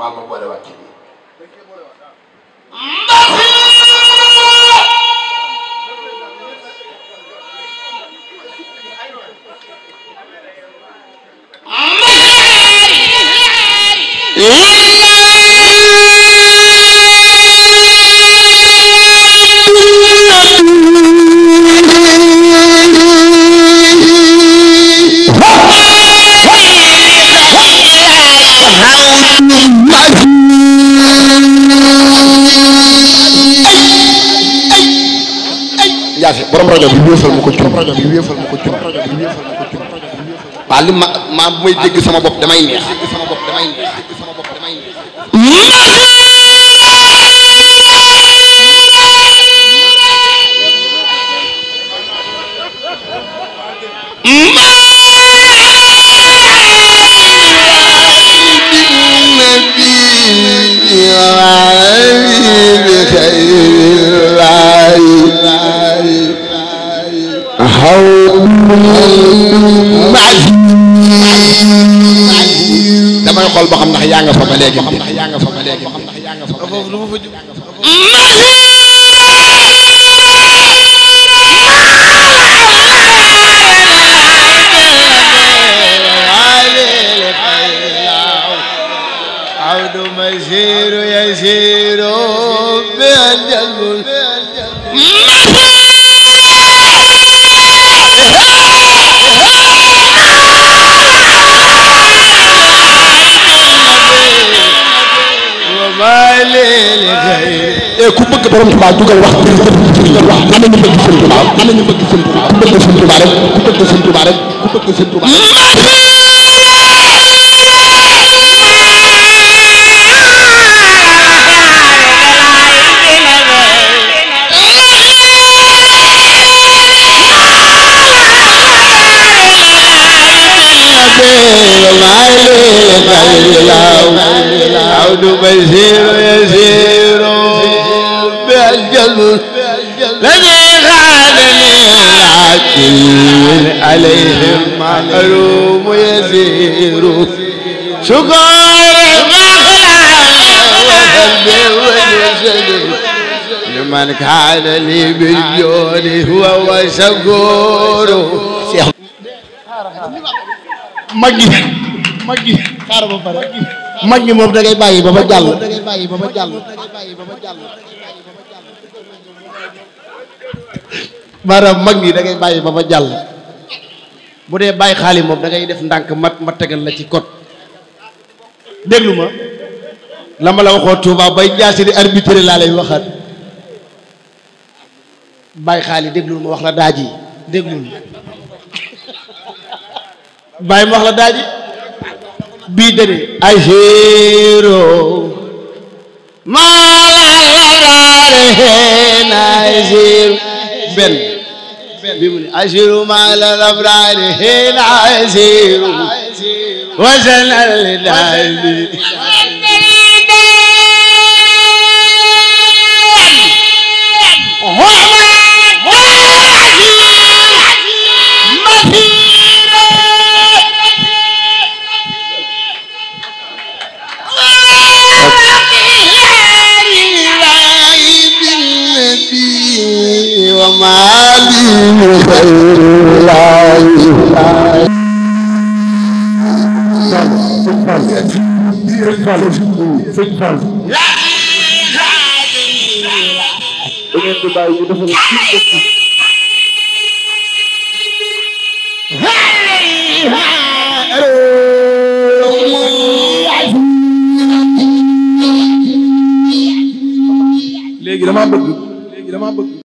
baal ma boole waat ci bi Yaase borom rajo bi wéefal ma ko ci rajo bi wéefal ma ko ci rajo bi wéefal ma ko ci waaw li ma bu may dégg sama bopp damay neex sama bopp damay neex sama bopp damay damay xool ba xam ndax yaa nga fa ba léegi ndax yaa nga fa ba léegi ndax yaa nga fa ba léegi lu ma fa jóg عود مسير يسير بالجلب ku bëgg borom Tuubaa dugal wax wax ana ñu bëgg Sëñ Tuubaa ana ñu bëgg Sëñ Tuubaa ku bëgg Sëñ Tuubaa rek ku bëgg Sëñ Tuubaa rek ku bëgg Sëñ Tuubaa عود مسير يسير بالجلب الذي خانني العتيل عليهم محروم يسير شكر وقلبي ونسلي لمن كان لي بالجود هو وشكور maggi xaar ba pare maggi moom da ngay bàyyi ba jàll maanaam mag ñi da ngay bàyyi ba jàll bu dee bàyyi xaalis moom da ngay def ndànk ma tegal la ci code déglu ma la ma la waxoo Touba bay jaasi di arbitré laa lay waxaat bàyyi xaalis déglul ma wax la daaji déglul bàyyi ma wax la daaji bii dëne ajiro malalabrare ajiro benn bi mu ne ajiro malalabrare ajiro wasanal dali léegi dama bëgg